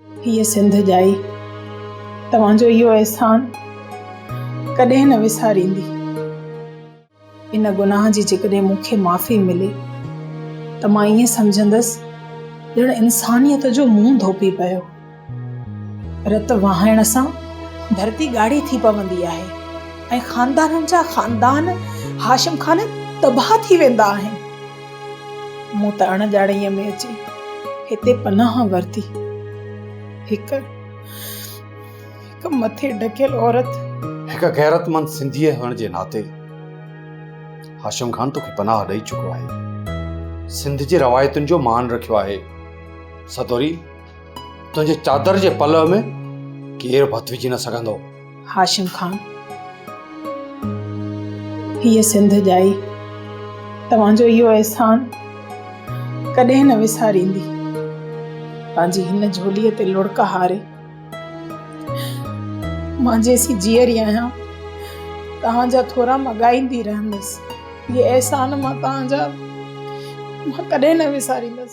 هيء سنڌ ڄائي توهان جو اهو احسان ڪڏهن نه وساريندي. ان گناهه جي جيڪڏهن مون کي معافي ملي ته مان ائين سمجهندس ڄڻ انسانيت جو منهن ڌوپي پيو. رت وهائڻ سان ڌرتي ڳاڙهي ٿي پوندي آهي ۽ خاندانن جا خاندان هاشم خان تباهه ٿي ويندا آهن. مون ته اڻ ڄاڻائيء ۾ اچي هتي پناهه ورتي. هڪ هڪ مٿي ڍڪيل عورت. هڪ غيرتمند سنڌيء هئڻ جي ناتي هاشم خان توکي پناهه ڏئي چڪو آهي. سنڌ جي روايتن جو مان رکيو آهي. سدوري تنهنجي چادر جي پلئه ۾ ڪير ڀت وجهي نه سگهندو. هاشم خان، هيء سنڌ ڄائي توهان جو اهو احسان ڪڏهن نه وساريندي. پنهنجي هن جهوليء تي لڙڪ هاري مان جيسين جيئري آهيان توهان جا ٿورا مان ڳائيندي رهندس. اهي احسان مان توهان جا مان ڪڏهن نه وساريندس.